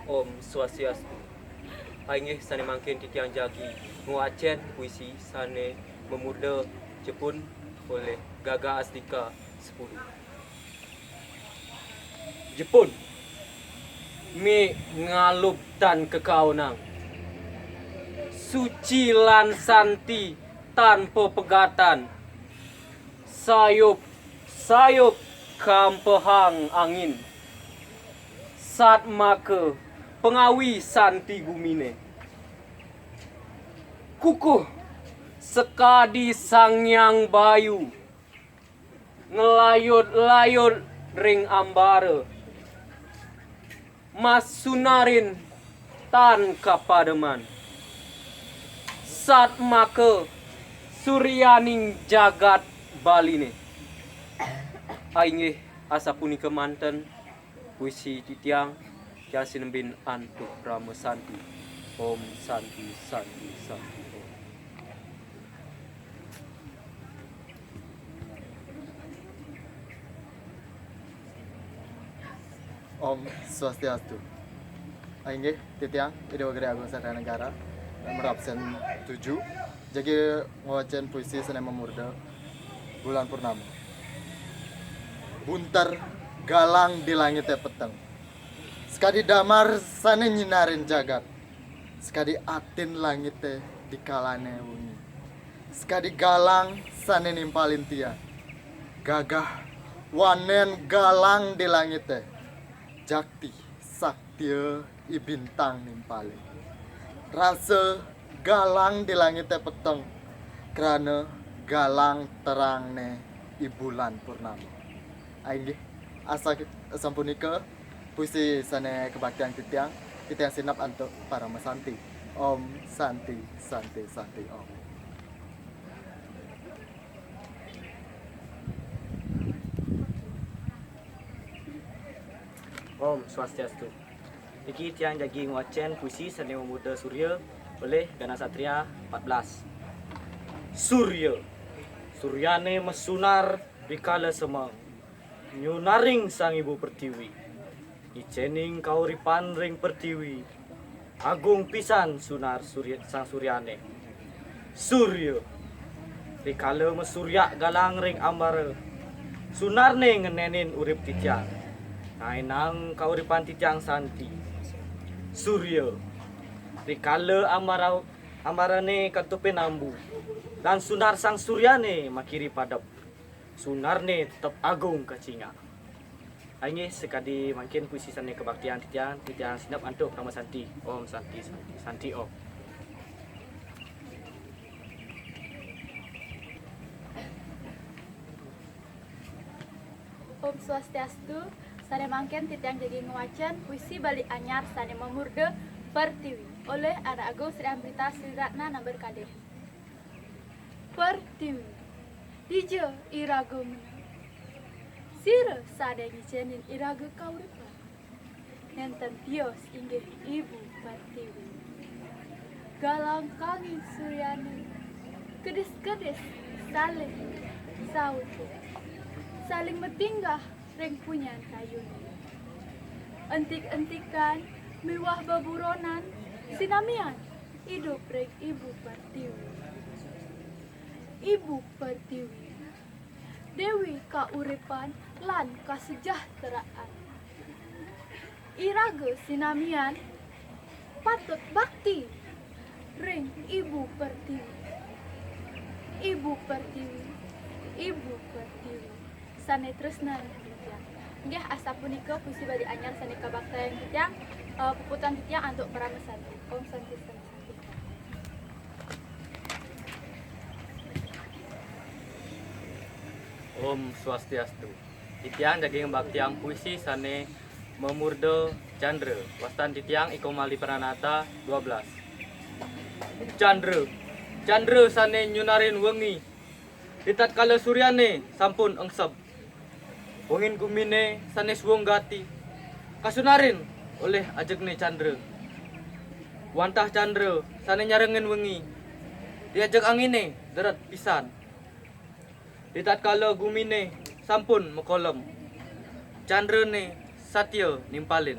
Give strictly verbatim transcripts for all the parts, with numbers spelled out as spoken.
Om Swastiastu. Ainggih sane mangkin titiang jagi ngwacen puisi sane mamurda Jepun oleh Gaga Astika sepuluh. Jepun, mi ngalub tan kekaonang, suci lan santi tanpa pegatan, sayup-sayup kampehang angin, satmaka pangawi santi gumine. Kukuh sakadi Sang Hyang Bayu, nglayud-layud ring ambara, masunarin tan kapademan, satmaka suryaning jagat Baline. Ainggih asapunika manten puisi titiang, titiang sinembin antuk Parama Santi. Om Santi, Santi, Santi, Om. Om Swastiastu. Inggih, titiang Ida Wagiri Agung Satria Negara, nomor absen tujuh. Jagi ngwacen puisi sane mamurda Bulan Purnama. Bunter galang di langite peteng, sakadi damar sane nyinarin jagat, sakadi atin langite di kalane wengi, sakadi galang sane nimpalin tiang, gagah wanen galang di langite, jakti saktia i bintang nimpalin. Rasa galang di langite peteng, krana galang terangne i Bulan Purnama. Inggih, asa-, asapunika puisi sane kabaktiang titiang, titiang sineb antuk Parama Santi. Om Santi, Santi, Santi, Om. Om Swastiastu. Niki tiang jagi ngwacen puisi sane mamurda Surya oleh Gaga Satria empat belas. Surya. Suryane masunar rikala semeng, nyunaring Sang Ibu Pertiwi, ngicening kauripan ring pertiwi. Agung pisan sunar surya, Sang Suryane. Surya, rikala masuryak galang ring ambara, sunarne ngenenin urip titiang, ngainang kauripan titiang santi. Surya, rikala ambara, ambarane katupin ambu, lan sunar Sang Suryane makiri padep, sunarne tetep agung kacingak. Inggih, sakadi mangkin puisi sane kabaktiang titiang, titiang sineb antuk Parama Santi. Om Santi, Santi, Santi, Om. Om Swastiastu. Sane mangkin titiang jagi ngwacen puisi Bali Anyar sane mamurda Pertiwi oleh Anak Agung Sri Amrita Sri Ratna Namber Kalih. Pertiwi, dija iraga meneng? Sira sane ngicenin iraga kauripan. Nenten tios inggih Ibu Pertiwi. Galang kangin suryane, kedis-kedis saling sautin, saling matinggah ring punyan kayune. Entik-entikan miwah beburonan sinamian idup ring Ibu Pertiwi. Ibu Pertiwi, Dewi kauripan lan kasejahteraan. Iraga sinamian patut bakti ring Ibu Pertiwi. Ibu Pertiwi, Ibu Pertiwi sane tresna ring titiang. Inggih, asapunika puisi Bali Anyar sane kabaktiang titiang, eh, puputang titiang antuk Parama Santi. Om Santi, Santi, Santi. Om Swastiastu. Titiang jagi ngabaktiang puisi sane mamurda Candra. Wastan titiang Iko Mali Pranata dua belas. Candra. Candra sane nyunarin wengi. Ritatkala suryane sampun engseb, wengin gumine sane suwung gati kasunarin olih ajegne candra. Wantah candra sane nyarengin wengi, riajeg angine deret pisan. Ritatkala gumine sampun makolem, candrane satia nimpalin.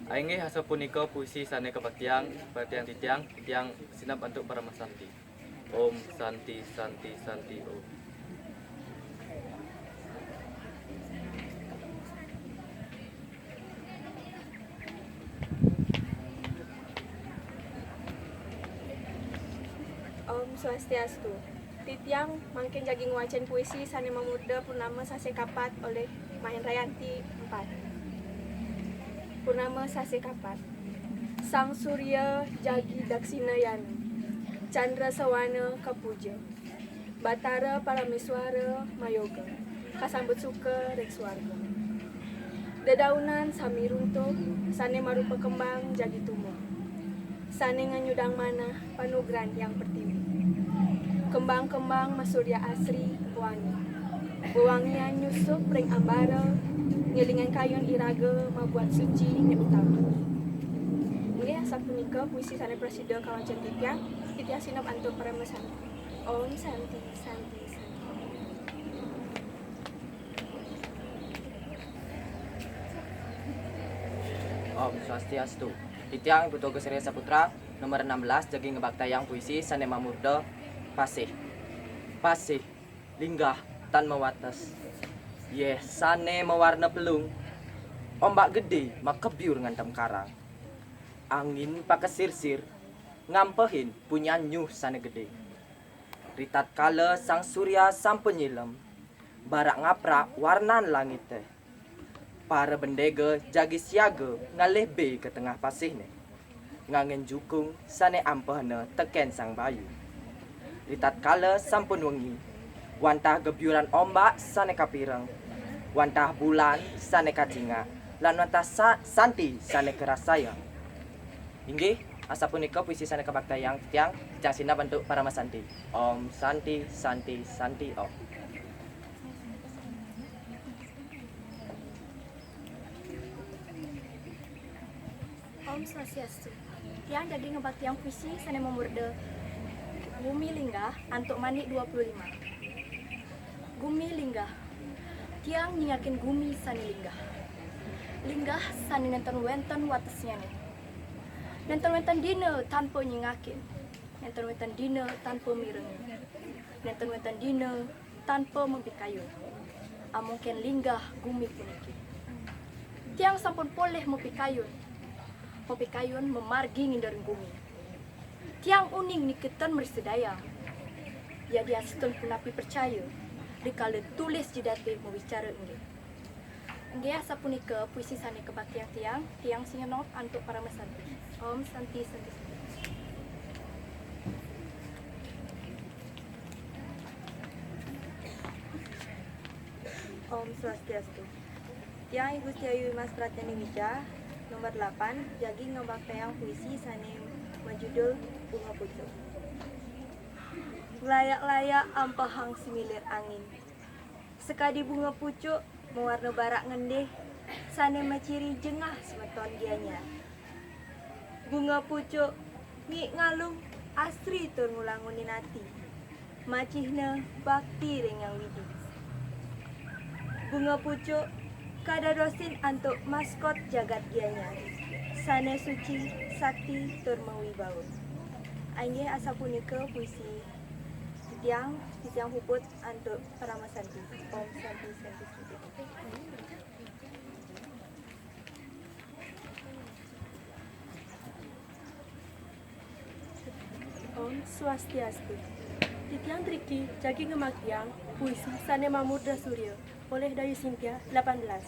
Inggih asapunika puisi sane kabaktiang, baktiang titiang, titiang sineb antuk parama santi. Om Santi, Santi, Santi, Om. Om Swastiastu. Titiang mangkin jagi ngwacen puisi sane mamurda Purnama Sasih Kapat olih Mahendrayanti empat. Purnama Sasih Kapat. Sang Surya jagi daksina yana, Candra Sawana kapuja, Batara Parameswara mayoga, kasambut suka ring swarga. Dedaunan sami runtuh, sane marupa kembang jagi tumbang, sane nganyudang manah panugrahan Hyang Pertiwi. Kembang-kembang masurya asri wangi. Wewangian nyusup ring ambara, ngelingang kayun iraga mabuat suci ning utama. Inggih asapunika puisi sane prasida kawacen titiang, titiang sineb antuk parama santi. Om Santi, Santi, Santi. Om Swastiastu. Titiang Putu Agus Surya Saputra, nomor enam belas, jagi ngebaktayang puisi sane mamurda Pasih. Pasih, linggah tan mawates. Yeh sane mawarna pelung, ombak gede makebyur ngantem karang. Angin pakesirsir ngampehin punyan nyuh sane gede. Ritatkala sang surya sampun nyilem, barak ngaprak warnan langite. Para bendega jagi siaga ngalih be ka tengah pasihne, nganggen jukung sane ampehna teken sang bayu. Ritatkala sampun wengi, wantah gebyuran ombak sane kapireng, wantah bulan sane kacingak, lan wantah sa- santi sane karasayang. Inggih, asapunika puisi sane kabaktayang titiang, titiang sineb antuk parama santi. Om Santi, Santi, Santi, Om. Om Swastiastu. Tiang jagi ngebaktayang puisi sane mamurda Gumi Linggah antuk Manik dua puluh lima. Gumi linggah. Tiang nyingakin gumi sane linggah. Linggah sane nenten wenten watesnyane. Nenten wenten dina tanpa nyingakin. Nenten wenten dina tanpa mirengi. Nenten wenten dina tanpa mapikayun. Amongken linggah gumi puniki. Tiang sampun polih mapikayun. Mapikayun mamargi nginder gumi. Tiang uning niki ten mrasidayang. Yadiastun punapi pracaya, rikala tulis jidate mawicara inggih. Inggih asapunika puisi sane kabaktayang tiang, tiang sineb antuk parama santi. Om Santi, Santi, Santi. Om Swastiastu. Tiang I Gusti Ayu Mas Prateni Wija, nomor delapan, jagi ngebaktayang puisi sane majudul Bunga Pucuk. Nglayak-layak ampehang semilir angin. Sakadi bunga pucuk mawarna barak ngendih, sane maciri jengah semeton Gianyar. Bunga pucuk mik ngalung asri tur ngulangunin ati. Macihna bakti ring Hyang Widi. Bunga pucuk kadadosin antuk maskot jagat Gianyar, sane suci, sakti, tur mawibawa. Inggih asapunika puisi titiang, titiang puput antuk parama santi. Om Santi, Santi, Santi. Om Swastiastu. Titiang driki jagi ngemakiang puisi sane mamurda Surya olih Dayu Sintia, delapan belas.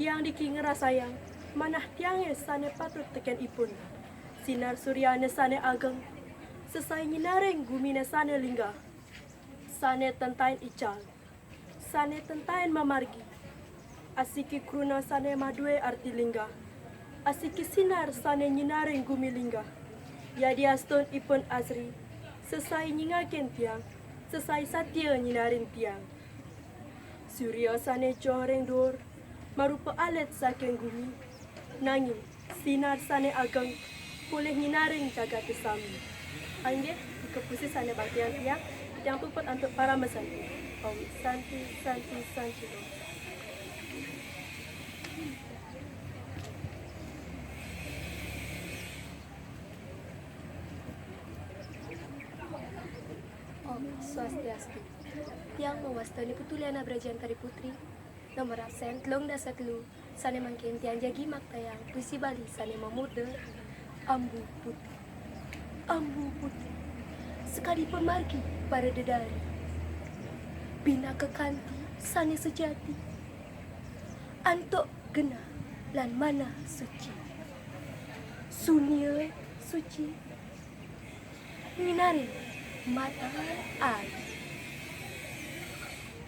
Tiang driki ngrasayang manah tiange sane patut teken ipun. Sinar suryane sane ageng, sesai nyinaring gumine sane linggah, sane ten tain ical, sane ten tain mamargi. Asiki kruna sane madue arti linggah. Asiki sinar sane nyinaring gumi linggah. Yadiastun ipun asri, sesai nyingakin tiang, sesai satia nyinarin tiang. Surya sane joh ring duur, marupa alit saking gumi, nanging sinar sane ageng polih nyinaring jagate sami. Inggih, nika puisi sane baktiang tiang, tiang puput antuk parama santi. Om Santi, Santi, Santi, Om. Swastiastu. Tiang mawasta Ni Putu Liana Brajaantari Putri, nomor absen telung dasa telu, sane mangkin tiang jagi maktayang puisi Bali sane mamurda Ambu Putih. Ambu Putih, sakadi pamargi para dedari, pinaka kanti sane sejati, antuk genah lan manah suci. Sunia suci, minaring mata air.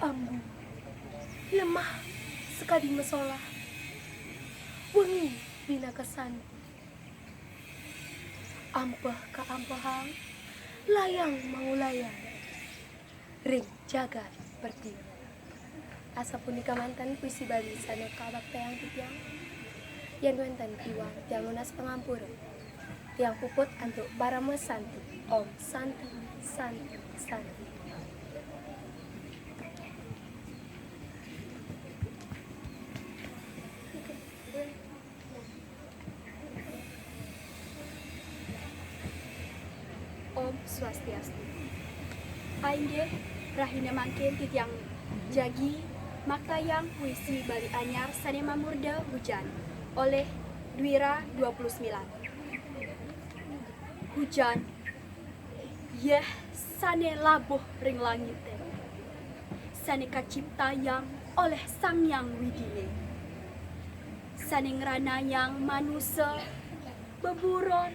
Ambu, lemah sakadi masolah, wengi pinaka santi. Ampeh kaampehang, layang mangulayang ring jagat pertiwi. Asapunika manten puisi Bali sane kabaktayang titiang. Yen wenten iwang, tiang nunas pangampura. Tiang puput antuk parama santi. Om Santi, Santi, Santi. Om Swastiastu. Ainggih, rahina mangkin titiang jagi maktayang puisi Bali anyar sane mamurda Hujan, olih Dwira dua puluh sembilan. Hujan, yeh sane labuh ring langite, sane kaciptayang olih Sang Hyang Widine, sane ngranayang manusa, beburon,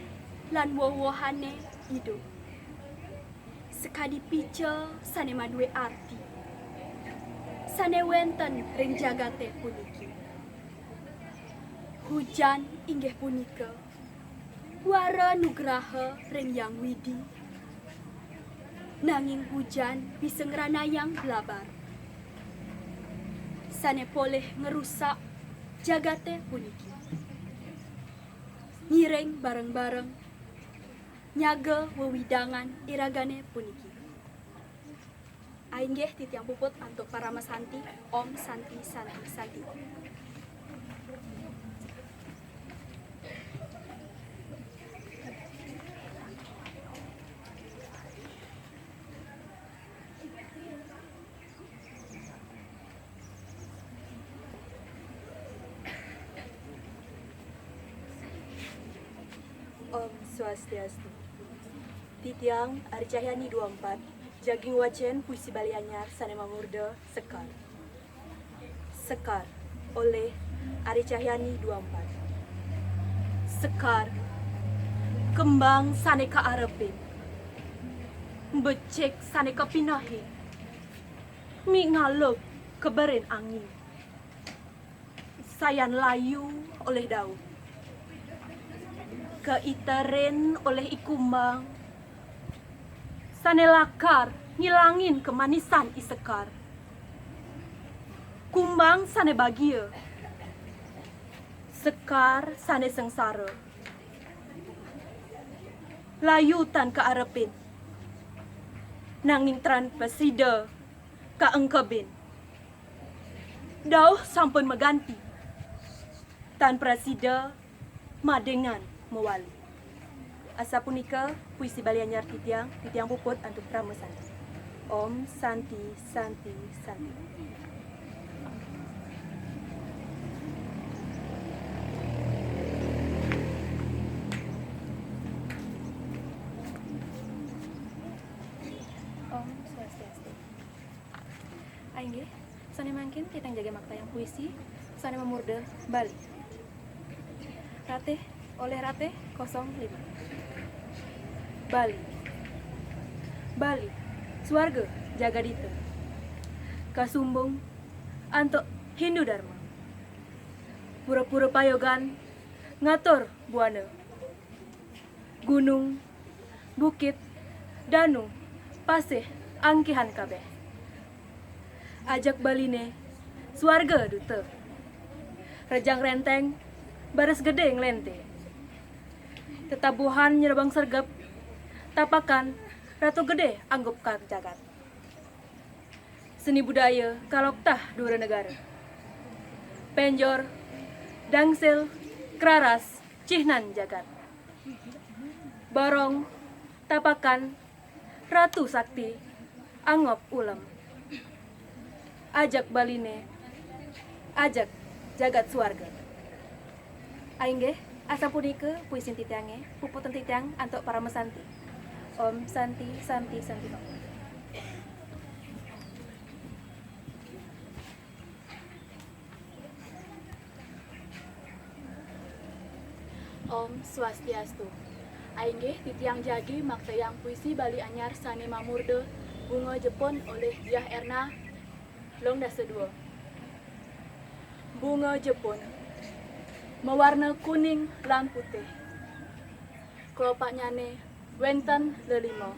lan woh-wohane idup. Sakadi pica sane madue arti, sane wenten ring jagate puniki. Hujan inggih punika wara nugraha ring Hyang Widi, nanging hujan bisa ngranayang blabar, sane polih ngrusak jagate puniki. Ngiring bareng-bareng nyaga wewidangan iragane puniki. Ainggih titiang puput antuk parama santi, Om Santi, Santi, Santi. Om Swastiastu. Titiang Ari Cahyani dua empat, jagi ngwacen puisi Bali anyar sane mamurda Sekar. Sekar, olih Ari Cahyani dua empat. Sekar, kembang sane kaarepin, becik sane kapinehin, mih ngalub keberin angin. Sayan layu olih dauh, kaiterin olih i kumbang, sane lakar ngilangin kamanisan i sekar. Kumbang sane bagia, sekar sane sangsara. Layu tan kaarepin, nanging tan prasida kaengkebin. Dauh sampun maganti, tan prasida madingan mawali. Asapunika puisi Bali anyar titiang, titiang puput antuk parama santi. Om Santi, Santi, Santi. Om Swastiastu. Ainggih, sane mangkin titiang jagi maktayang puisi sane mamurda Bali. Ratih, olih Ratih kosong lima. Bali. Bali, suarga jagadita, kasumbung antuk Hindu Dharma. Pura-pura payogan ngatur buana. Gunung, bukit, danu, pasih, angkihan kabeh. Ajak Baline suarga duta. Rejang renteng, baris gede nglente. Tetabuhan nyrebeng sregep, tapakan ratu gede anggup kang jagat. Seni budaya kaloktah dura negara. Penjor, dangsil, kraras, cihnan jagat. Barong, tapakan, ratu sakti, Anggep ulem. Ajeg baliné, ajeg jagat suarga. Ainggih, asapunika puisin titiangé, puputang titiang antuk parama santi. Om santi, santi, santi om. Om Swastiastu. Ainggih titiang jagi maktayang puisi Bali anyar sané mamurda Bunga Jepun olih Diah Erna, long dasa dua. Bunga Jepun mawarna kuning lan putih. Kelopaknyané wénten lelima.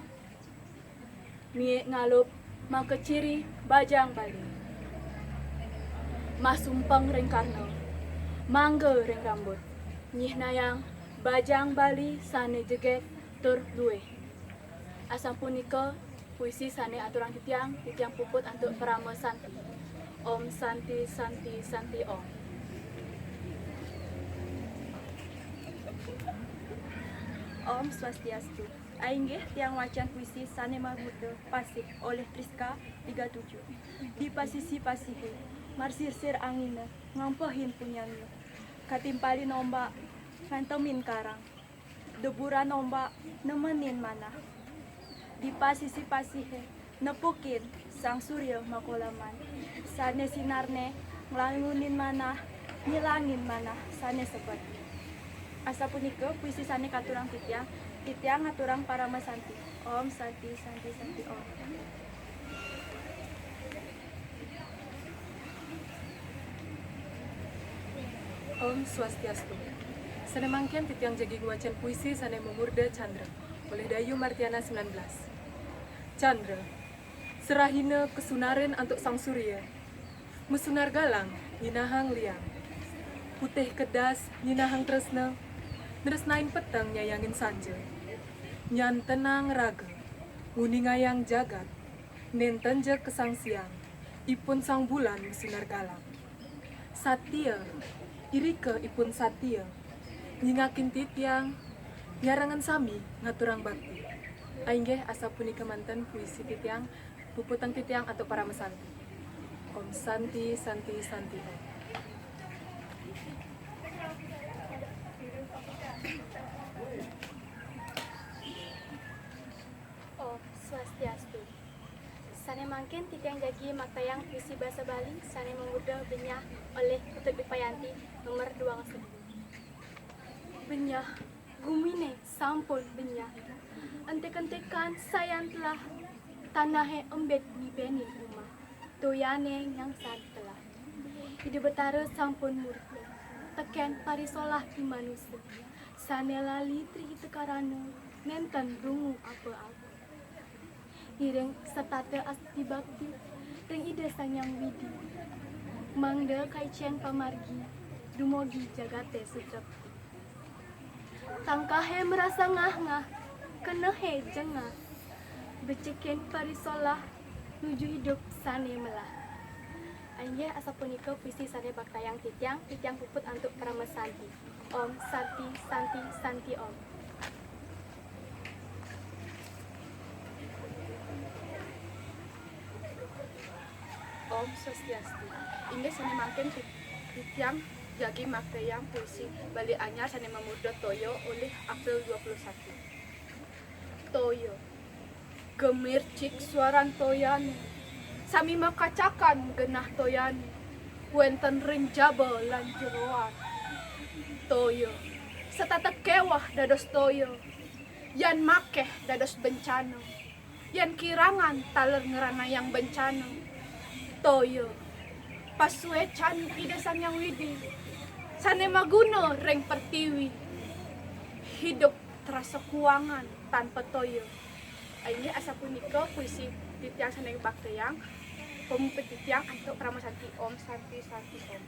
Miik ngalup makaciri bajang Bali. Masumpeng ring karna, mangga ring rambut, nyihnayang bajang Bali sané jegég tur luih. Asapunika puisi sané aturang titiang, titiang puput antuk parama santi. Om santi, santi, santi om. Om Swastiastu. Ainggih tiang wacan puisi sané mamurda Pasih olih Triska tiga tujuh. Di pasisi-pasihé, marsirsir anginé, ngampehin punyannya. Katimpalin ombak, ngantemin karang. Deburan ombak, nemenin manah. Di pasisi-pasihé, nepukin Sang Surya makolaman. Sané sinarné nglangunin manah, ngilangin manah sané sebet. Asapunika puisi sané katurang titiang, titiang ngaturang parama santi. Om santi, santi, santi om. Om Swastiastu. Sané mangkin titiang jagi ngwacén puisi sané mamurda Chandra olih Dayu Martiana sembilan belas. Chandra. Serahina kasunarin antuk Sang Surya. Masunar galang nyinahang liang. Putih kedas nyinahang tresna. Nresnain peteng nyayangin sanja. Nyantenang raga. Nguningayang jagat. Nénten ja ka Sang Siang. Ipun Sang Bulan masunar galang. Satia, irika ipun satia, nyingakin titiang, nyarengan sami ngaturang bakti. Ainggih asapunika manten puisi titiang, puputang titiang antuk parama santi. Om santi, santi, santi om. Om Swastiastu. Sané mangkin titiang jagi maktayang puisi basa Bali sané mamurda Benyah olih Putut Dwi Payanti, nomor dua ngasibu. Benyah, guminé sampun benyah. Entik-entikan sayan telah, tanahé embit ngibénin umah. Toyané nyangsan telah. Ida Betara sampun murka tekén parisolah i manusa. Sané lali Tri Hita Karana, nénten rungu apa-apa. Ngiring setata asti bakti ring Ida Sang Hyang Widi, mangda kaicén pamargi, dumugi jagaté sutrepti. Tangkahé marasa ngah-ngah, kenehé jengah, becikin parisolah, nuju idup sané melah. Inggih asapunika puisi sané baktayang titiang, titiang puput antuk parama santi. Om Santi, Santi, Santi Om. Om Swastiastu. Inggih sané mangkin tit-, titiang jagi maktayang puisi Bali Anyar sané mamurda Toya olih April dua puluh satu. Toya. Gemircik suaran toyané. Sami makacakan genah toyané. Wénten ring jaba lan jeroan. Toya. Setata kéweh dados toya. Yan makéh dados bencana. Yan kirangan taler ngranayang bencana. Toya. Pasuécan Ida Sang Hyang Widi. Sané maguna ring pertiwi. Hidup terasa kuangan tanpa toya. Inggih asapunika puisi titiang sané baktayang, pamuput titiang antuk parama santi. Om Santi, Santi Om.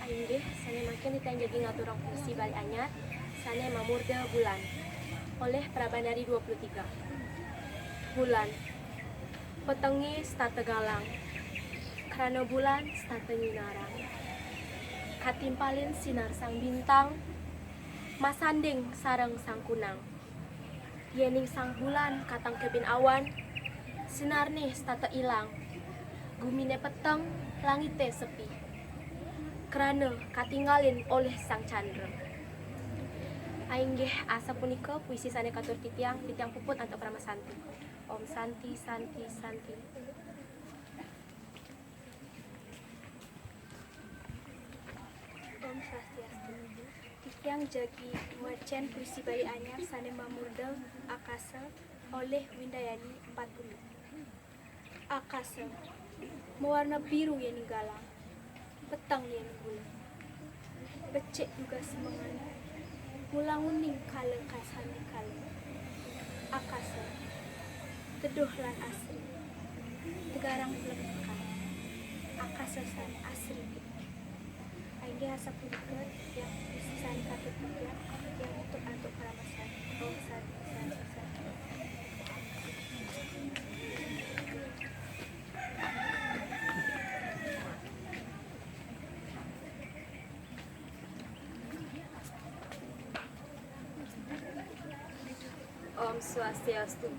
Inggih, sané mangkin titiang jagi ngaturang puisi Bali Anyar, sané mamurda Bulan, olih Prabandari dua puluh tiga. Bulan, petengé setata galang, krana bulan setata nyinarang. Katimpalin sinar sang bintang, masanding sareng sang kunang. Yéning sang bulan katangkébin awan, sinarné setata ilang. Guminé peteng, langité sepi. Krana katinggalin olih sang candra. Ainggih asapunika puisi sané katur titiang, titiang puput antuk parama santi. Om Santi, Santi, Santi. Om Swastiastu. Titiang jagi ngwacén puisi Bali anyar sané mamurda Akasa olih Windayani empat puluh. Akasa, mawarna biru yéning galang, peteng yéning bulan. Becik dugas semengan, ngulang-uning kala kasandi kala. Akasa, teduh lan asri, tegarang pelengkekan. Akasa sané asri. Inggih asapunika, titiang puisi sané katur titiang, titiang nutup antuk parama santi. Om Santi, Santi, Santi. Om Swastiastu.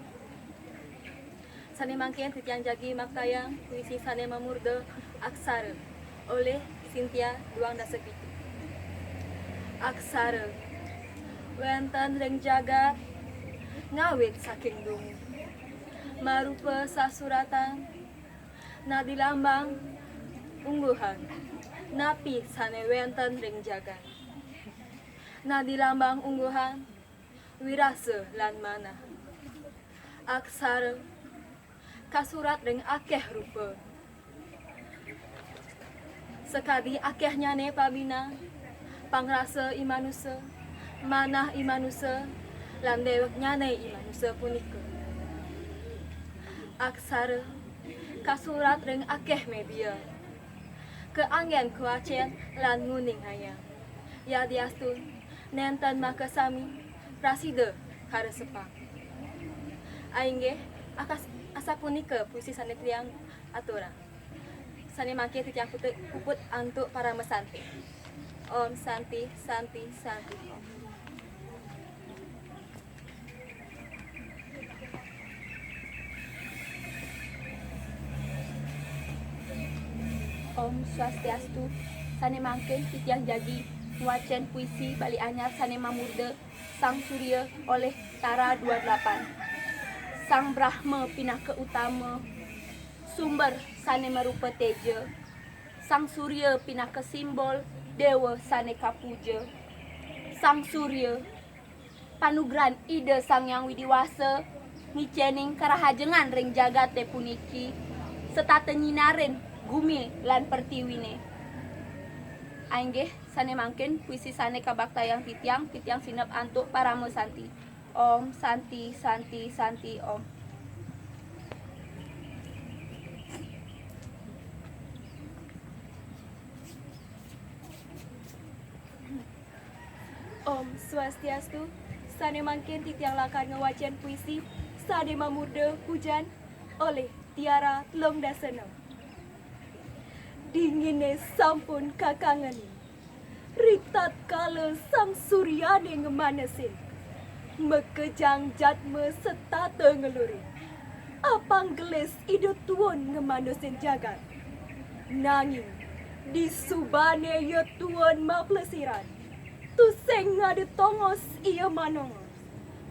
Sané mangkin titiang jagi maktayang puisi sané mamurda Aksara olih Cynthia duang dasa pitu. Aksara wénten ring jagat ngawit saking dungu. Marupa sasuratan, nadi lambang ungguhan napi sané wénten ring jagat. Nadi lambang ungguhan wirasa lan manah. Aksara kasurat ring akéh rupa. Sakadi akéhnyané pabinang, pangrasa i manusa, manah i manusa, lan déwéknyané i manusa punika. Aksara kasurat ring akéh média, kaanggén kawacén lan nguningayang. Yadiastun nénten makasami prasida karesepang. Ainggih, akas-, asapunika puisi sané titiang aturang. Sané mangkin titiang putu-, puput antuk parama santi. Om Santi, Santi, Santi, Om. Om Swastiastu. Sané mangkin titiang jagi ngwacén puisi Bali anyar sané mamurda Sang Surya olih Tara dua delapan. Sang Brahma pinaka utama, sumber sané marupa téja. Sang Surya pinaka simbol déwa sané kapuja. Sang Surya panugrahan Ida Sang Hyang Widi Wasa ngicénin karahajengan ring jagaté puniki, setata nyinarin gumi lan pertiwiné. Ainggih, sané mangkin puisi sané kabaktayang titiang, titiang sineb antuk parama santi. Om Santi, Santi, Santi, Om. Om Swastiastu. Sané mangkin titiang lakar ngwacén puisi sané mamurda Hujan olih Tiara telung dasa enem. Dinginé sampun kakangenin. Ritatkala sang suryané ngemanesin, makejang jadma setata ngelurin. Apang gelis Ida tuun ngemanusin jagat. Nanging disubané ia tuun maplesiran, tusing ada tongos ia manongos.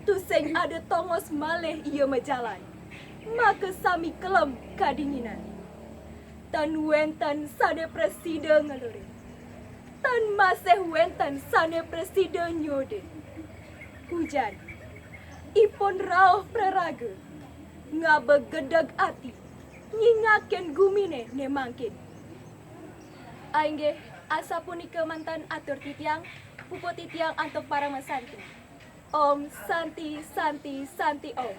Tusing ada tongos malih ia majalan. Makasami kelem kadinginan. Tan wénten sané prasida ngelurin. Tan masih wénten sané prasida nyodin. Hujan, ipun rauh praraga, ngaba gedeg ati, nyingakin guminé né mangkin. Ainggih, asapunika manten atur titiang, puput titiang antuk parama santi. Om Santi, Santi, Santi, Om.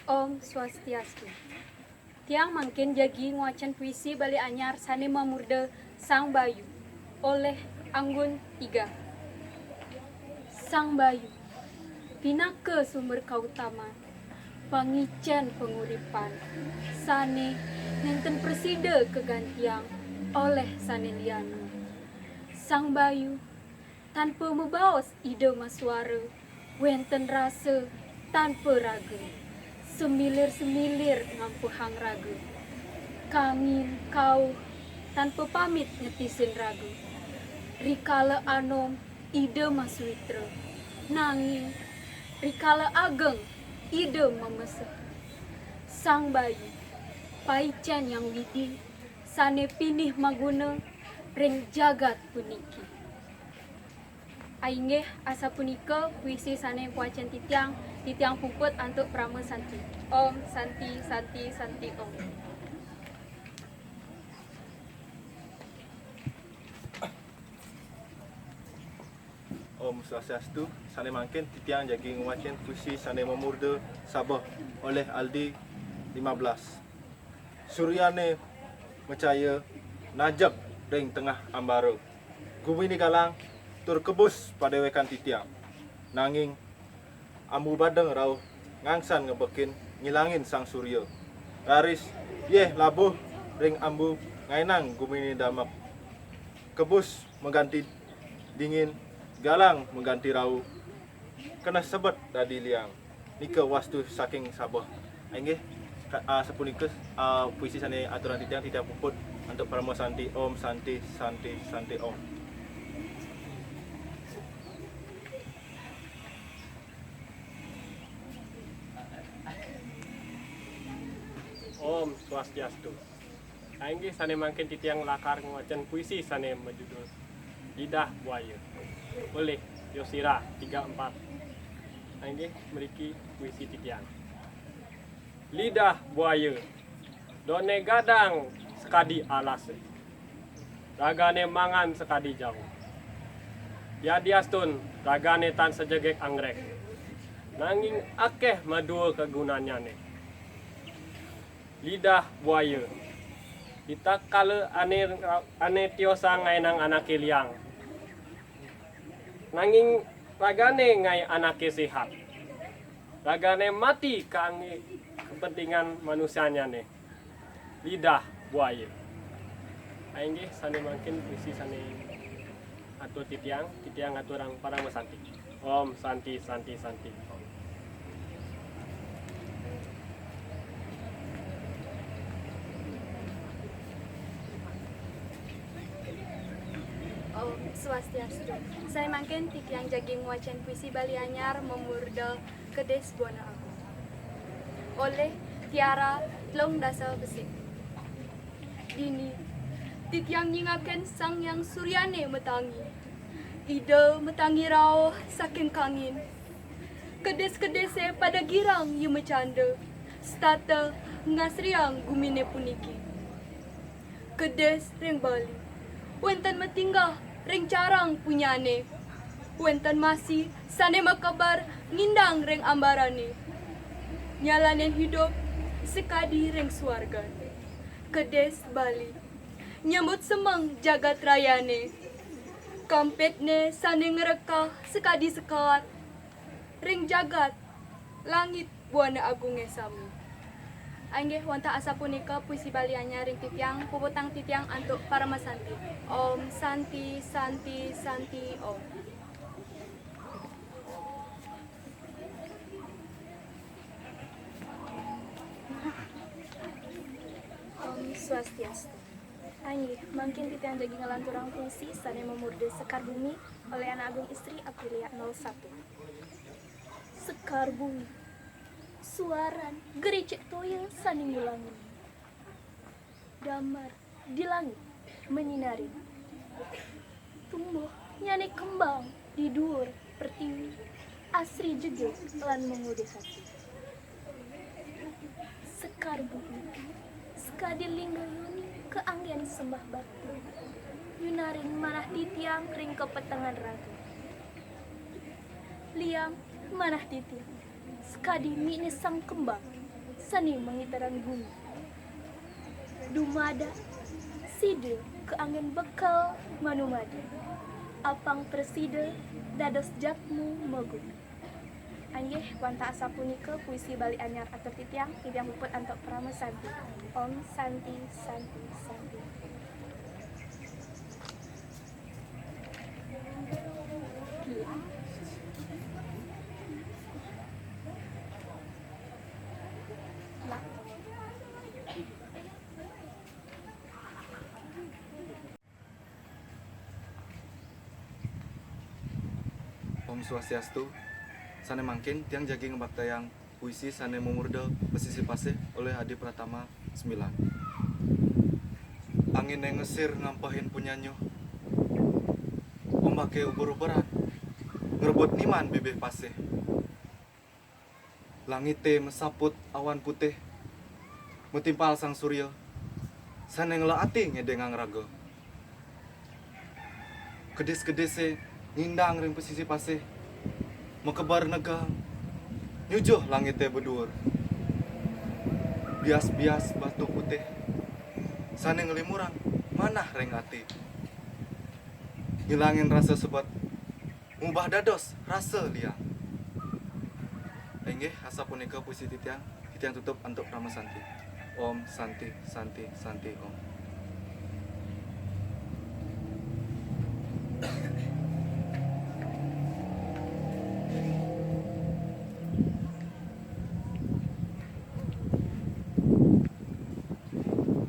Om Swastiastu. Tiang mangkin jagi ngwacén puisi Bali anyar sané mamurda Sang Bayu olih Anggun Tiga. Sang Bayu pinaka sumber kautaman, pangicén panguripan sané nénten prasida kagantiang olih sané liané. Sang Bayu tanpa mabaos Ida masuara, wénten rasa tanpa raga, semilir-semilir ngampehang raga. Kangin kauh tanpa pamit nyetisin raga. Rikala anom Ida masuitra, nanging rikala ageng Ida mameseh. Sang Bayu, paicén Hyang Widhi sané pinih maguna ring jagat puniki. Inggih asapunika puisi sané pawacén titiang, titiang puput antuk Parama Santi. Om Santi, Santi, Santi, Om. Om Swastiastu, sané mangkin titiang jagi ngwacén puisi sané mamurda Sabeh olih Aldi lima belas. Suryané macaya najep ring tengah ambara. Guminé galang tur kebus padéwékan titiang. Nanging ambu badeng rauh ngangsan ngebekin ngilangin sang surya. Raris yéh labuh ring ambu ngaénang guminé damek. Kebus maganti dingin, galang maganti rauh, keneh sebet dadi liang. Nika wastu saking Sabeh. Inggih, ka-, ah, sapunika, ah, puisi sané aturang titiang, titiang puput antuk Parama Santi. Om Santi, Santi, Santi, Om. Om Swastiastu. Inggih sané mangkin titiang lakar ngwacén puisi sané majudul Lidah Buaya olih Yosira tiga empat. Inggih mriki puisi titiang. Lidah buaya, doné gadang sakadi alasé. Ragané mangan sakadi jauh. Yadiastun ragané tan sajegég anggrek, nanging akéh madua kagunannyané. Lidah buaya. Ritatkala ané, ané tiosan ngaénang anaké liang, nanging ragané ngaé anaké séhat. Ragané mati kanggé kepentingan manusianyané. Lidah buaya. Inggih sané mangkin puisi sané atur titiang, titiang aturang Parama Santi. Om Santi, Santi, Santi, Om. Om Swastiastu. Sané mangkin titiang jagi ngwacén puisi Bali anyar mamurda Kedis Buana Agung olih Tiara telung dasa besik. Dini titiang nyingakin Sang Hyang Suryané matangi. Ida matangi rauh saking kangin. Kedis-kedisé pada girang ia macanda, setata ngasriang guminé puniki. Kedis ring Bali wénten matinggah ring carang punyané. Wénten masi sané makeber ngindang ring ambarané. Nyalanin idup sakadi ring suargan. Kedis Bali nyambut semeng jagat rayané. Kampitné sané ngrekah sakadi sekaat ring jagat langit Buana Agungé sami. Inggih wantah asapunika puisi Bali anyar ring titiang, puputang titiang antuk Parama Santi. Om Santi, Santi, Santi, Om. Om Swastiastu. Inggih, mangkin titiang jagi nglanturang puisi sané mamurda Sekar Bumi olih Anak Agung Istri Aprilia nol satu. Sekar bumi, suaran gericik toya sané ngulangi. Damar di langit manyinarin. Tumbuh nyané kembang di duur pertiwi, asri jegég lan mangudih ati. Sekar bumi, sakadi lingga yoni kaanggén sembah bakti. Yunarin manah titiang ring kapetengan raga. Liang manah titiang, sakadi mikné sang kembang, sané mangitaran gumi. Dumadak sida kaanggén bekel manumadi, apang prasida dados jatmu maguna. Inggih, wantah asapunika puisi Bali Anyar atur titiang, titiang puput antuk parama santi. Om Santi, Santi, Santi. Om Swastiastu. Sane mangkin tiang jagi ngabaktayang puisi sane mamurda Pasisi Pasih olih Adi Pratama Sembilan. Angine ngesir ngampahin punyanyuh. Ombake uber-uberan ngrebut niman bibih pasih. Langite masaput awan putih, matimpal sang surya, sane ngelek ati ngedengang raga. Kedis-kedise ngindang ring pasisi pasih, makeber negang, nyujuh langite beduur. Bias-bias batu putih, sane nglimurang manah ring ati. Ngilangin rasa sebet, ngubah dados rasa liang. Inggih, asapunika puisi titiang, titiang tutup antuk parama santi. Om Santi, Santi, Santi, Om.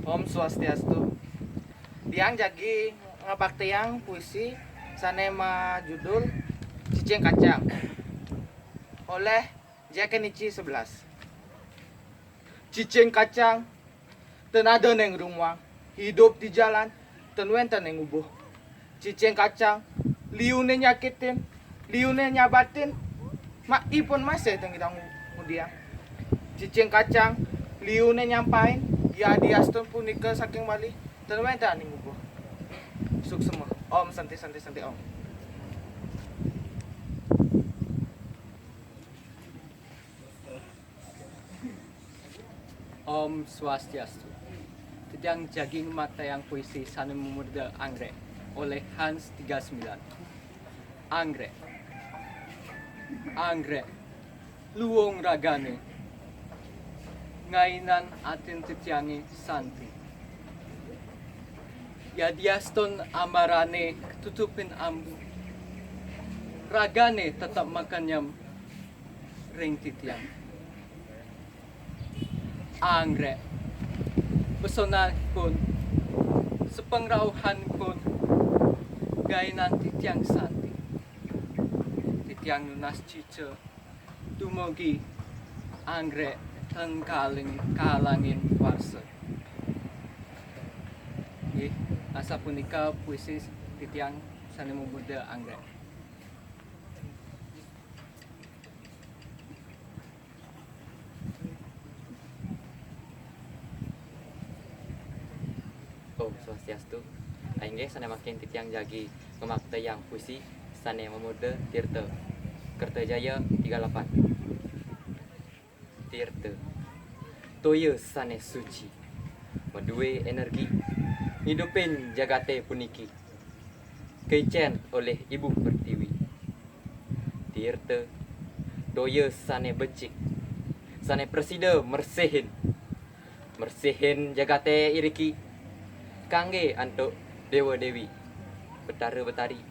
Om Swastiastu. Tiang jagi ngabaktayang puisi sane majudul Cicing Kacang oleh J K Nici sebelas. Cicing kacang ten ada neng rumah, hidup di jalan ten wenten neng ubuh. Cicing kacang liune nyakitin, liune nyabatin, mak ipun masih ten kita ngudiang. Cicing kacang liune nyampain, ya diastun punika saking Bali, ten wenten neng ubuh. Suksema. Om Santi, Santi, Santi, Om. Om Swastiastu. Titiang jagi ngabaktayang puisi sane mamurda Anggrek oleh Hans tiga sembilan. Anggrek. Anggrek. Luung ragane. Ngainan atin titiange santi. Yadiastun ambarane tutupin ambu, ragane tetep makenyem ring titiang. Anggrek, pesonanipun, sapangrauhanipun, ngainan titiang santi. Titiang nunas cica dumugi Anggrek ten kaling-, kalangin warsa. Nggih, asapunika puisi titiang sane mamurda Anggrek. Om Swastiastu. Inggih, sane mangkin titiang jagi ngabaktayang puisi sane mamurda Tirta. Kertajaya tiga lapan. Tirta. Toya sane suci. Madue energi ngidupin jagate puniki. Kicen olih Ibu Pertiwi. Tirta, toya sane becik, sane prasida mersihin. Mersihin jagate iriki kangge antuk dewa-dewi, betara-betari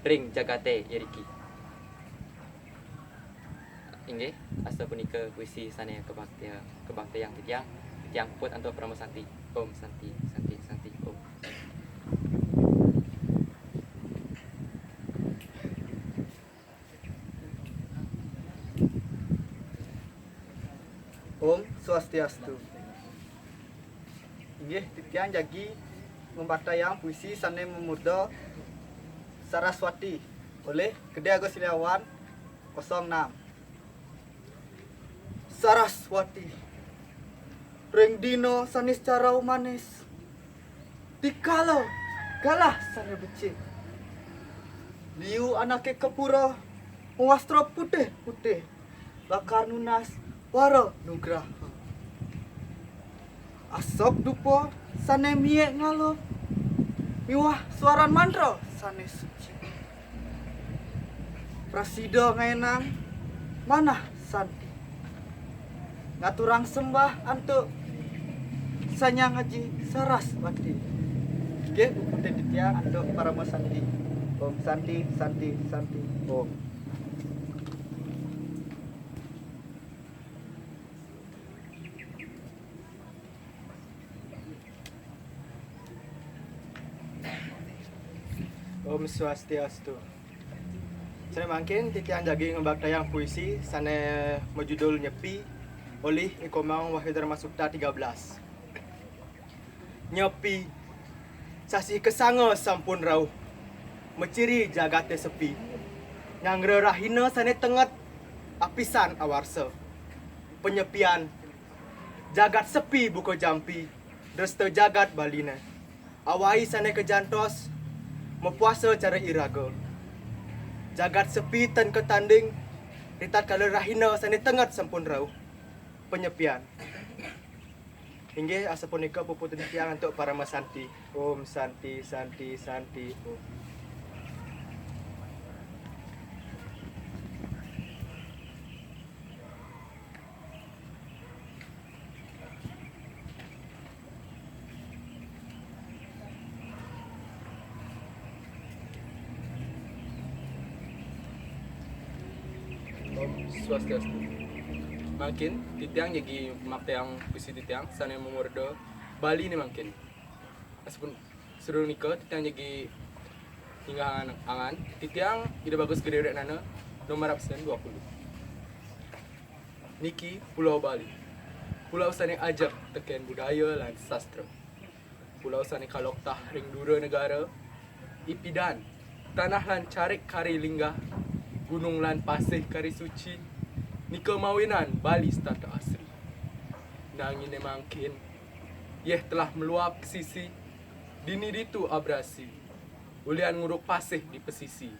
ring jagate iriki. Inggih, asapunika puisi sane kabaktia-, kabaktayang titiang, titiang puput antuk parama santi. Om Santi, Santi, Santi, Om. Om Swastiastu. Inggih, titiang jagi ngabaktayang puisi sane mamurda Saraswati olih Gede Agus Setiawan kosong enam. Saraswati. Ring dina sane secara manis, dikala galah sane becik, liu anake ka pura mawastra putih-putih lakar nunas wara nugraha. Asok dupa sane miek ngalum miwah swaran mantra sane suci. Prasida ngaenang Manah Santi. Ngaturang sembah antuk Sang Hyang Aji Saraswati. Nggih, puputin titiang antuk Parama Santi. Om Santi, Santi, Santi, Om. Om Swastiastu. Sané mangkin titiang jagi ngabaktiang puisi sané majudul Nyepi olih I Komang Wahyu Dharma Suta tiga belas. Nyepi, sasih kasanga sampun rauh, maciri jagaté sepi. Nyanggra rahina sané tenget, apisan awarsa. Panyepian, jagat sepi buka jampi, dresta jagat Baliné. Awai sané kajantos, mapuasa cara iraga. Jagat sepi tan katanding, ritatkala rahina sané tenget sampun rauh. Panyepian. Inggih, asapunika puputun titiang antuk Parama Santi. Om Santi, Santi, Santi, Om. Om Swastiastu. Mangkin titiang jagi mabaktiang puisi titiang sané mamurda Baliné mangkin. Asapunika titiang jagi nyinggahang angan, titiang Ida Bagus Gedé Wretnana, nomor absen dua puluh. Niki Pulau Bali. Pulau sané ajeg tekén budaya lan sastra. Pulau sané kaloktah ring dura negara, ipidan, tanah lan carik kari linggah, gunung lan pasih kari suci, nika mawinan Bali setata asri. Nanginé mangkin, yéh telah meluap ka sisi, dini ditu abrasi, ulian nguruk pasih di pesisi.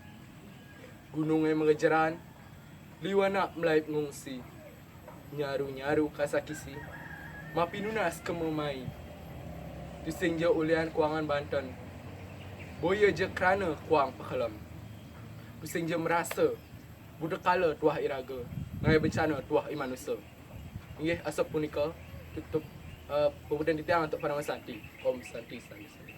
Gunungé magejeran, liwat anak malaib ngungsi, nyaru-nyaru kasakisi, mapinunas ka mamaé. Tusing ja ulian kuangan banten, boya ja krana kuang pakelem. Tusing ja marasa, buta kala tuah iraga, ngaé bencana tuah i manusa. Inggih, asapunika, tutup, eh, puputun titiang antuk Parama Santi. Om Santi, Santi, Santi.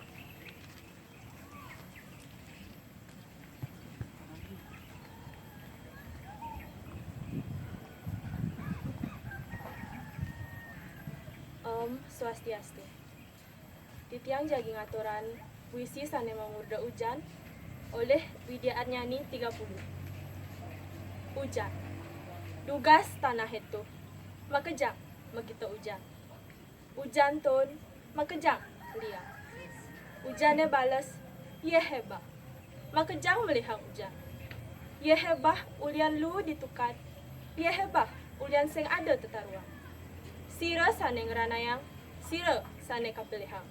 Om Swastiastu. Titiang jagi ngaturang puisi sané mamurda Ujan olih Widya Arnyani tiga puluh. Ujan. Dugas tanah éto, makejang magita ujan. Ujan tun, makejang liang. Ujané bales, yéh é bah. Makejang melihang ujan. Yéh é bah ulian luu di tukad, yéh é bah ulian sing ada tetaruan. Sira sané ngranayang, sira sané kapilihang.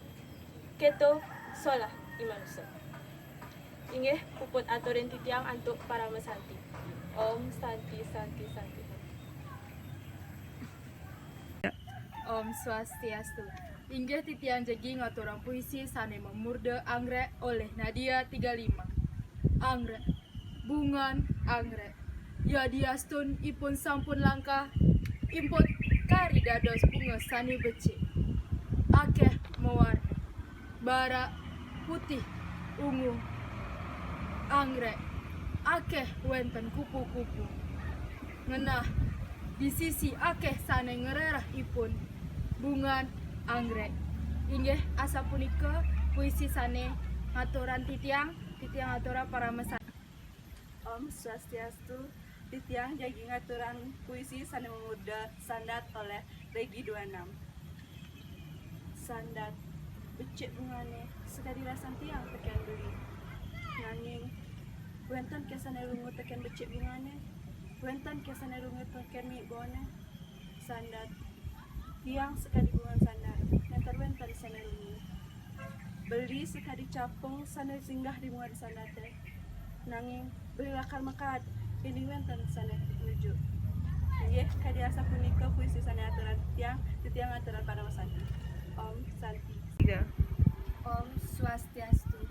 Kéto solah i manusa. Inggih, puput aturin titiang antuk Parama Santi. Om Santi, Santi, Santi. Om Swastiastu. Inggih titiang jagi ngaturang puisi sané mamurda Anggrek olih Nadia tiga lima. Anggrek. Bungan anggrek. Yadiastun ipun sampun langka, ipun kari dados bunga sané becik. Akéh mawarna. Barak, putih, ungu, anggrek, akéh wénten kupu-kupu. Ngenah, di sisi akéh sané ngréréh ipun, bungan anggrek. Inggih asapunika puisi sané ngaturang titiang, titiang ngaturang Parama Santi. Om Swastiastu, titiang jagi ngaturang puisi sané mamurda Sandat olih Regi dua enam. Sandat, becik bungané, sakadi rasan tiang tekén beli. Nanging, wénten ké sané lunga tekén becik bungané, wénten ké sané lunga tekén mik boné. Sandat, tiang sakadi bungan sandat, nénten wénten sané lunga. Beli sakadi capung sané singgah di bungan sandaté. Nanging, beli lakar makaad, yéning wénten sané nuju. Inggih, kadi asapunika puisi sané aturang titiang, titiang aturang Parama Santi. Om Santi. Om Swastiastu.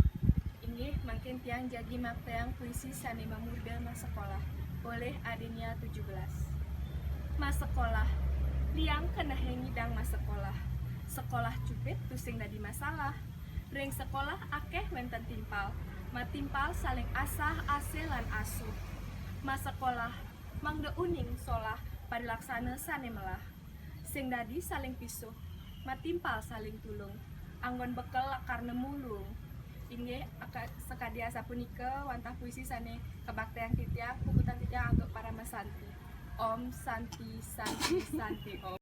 Inggih, mangkin tiang jagi mabaktiang puisi sané mamurda masekolah. Oleh Adenia tujuh belas. Masekolah. Liang keneh ngidang masekolah. Sekolah cupit tusing dadi masalah. Ring sekolah akeh wenten timpal. Matimpal saling asah asih lan asuh. Masekolah mangda uning solah parilaksana sane melah. Sing dadi saling pisuh, matimpal saling tulung. Anggon bekel lakar nemu luung. Inggih, aka-, sakadi asapunika wantah puisi sane kabaktayang titiang, puputang titiang antuk Paramasanti. Om Santi, Santi, Santi, Om.